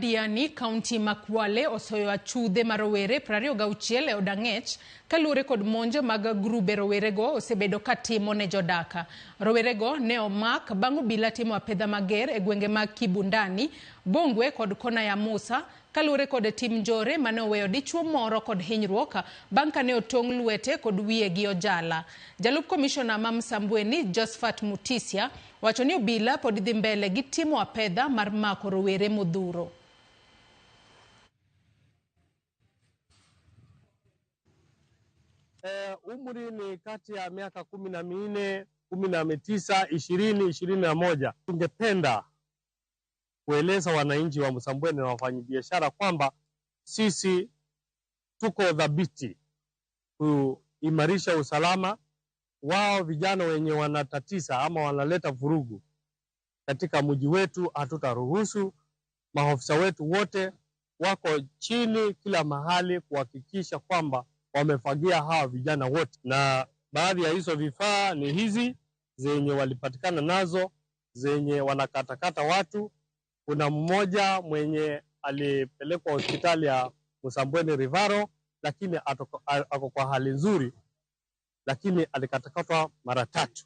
Diani, kaunti ma Kwale osoyo achudhe ma rowere 26 e od ang'ech kaluwore kod monj mag grube rowerego osebedo ka timo ne jodak. Rowerego ne omak bang' obila timo apedha mager e gwenge mag Kibundani, Bongwe kod kona ya Musa kaluwore kod tim njore mane oweyo dichuo moro kod hinyruok bang' kane otong' lwete kod wiye gi ojala. Jalup komishona ma Msambweni Josephat Mutisia wacho ni obila pod dhi mbele gi timo apedha mar mako rowere modhuro. Umri ni kati ya miaka 14, 19, 20, 21. Tungependa kueleza wananchi wa Msambweni na wafanyabiashara kwamba sisi tuko dhabiti kuimarisha usalama wao. Vijana wenye wanatatiza ama wanaleta vurugu katika mji wetu hatutaruhusu. Maofisa wetu wote wako chini kila mahali kuhakikisha kwamba wamefagia hawa vijana wote, na baadhi ya hizo vifaa ni hizi zenye walipatikana nazo zenye wanakatakata watu. Kuna mmoja mwenye alipelekwa hospitali ya Msambweni Rivaro, lakini ako kwa hali nzuri, lakini alikatakatwa mara tatu.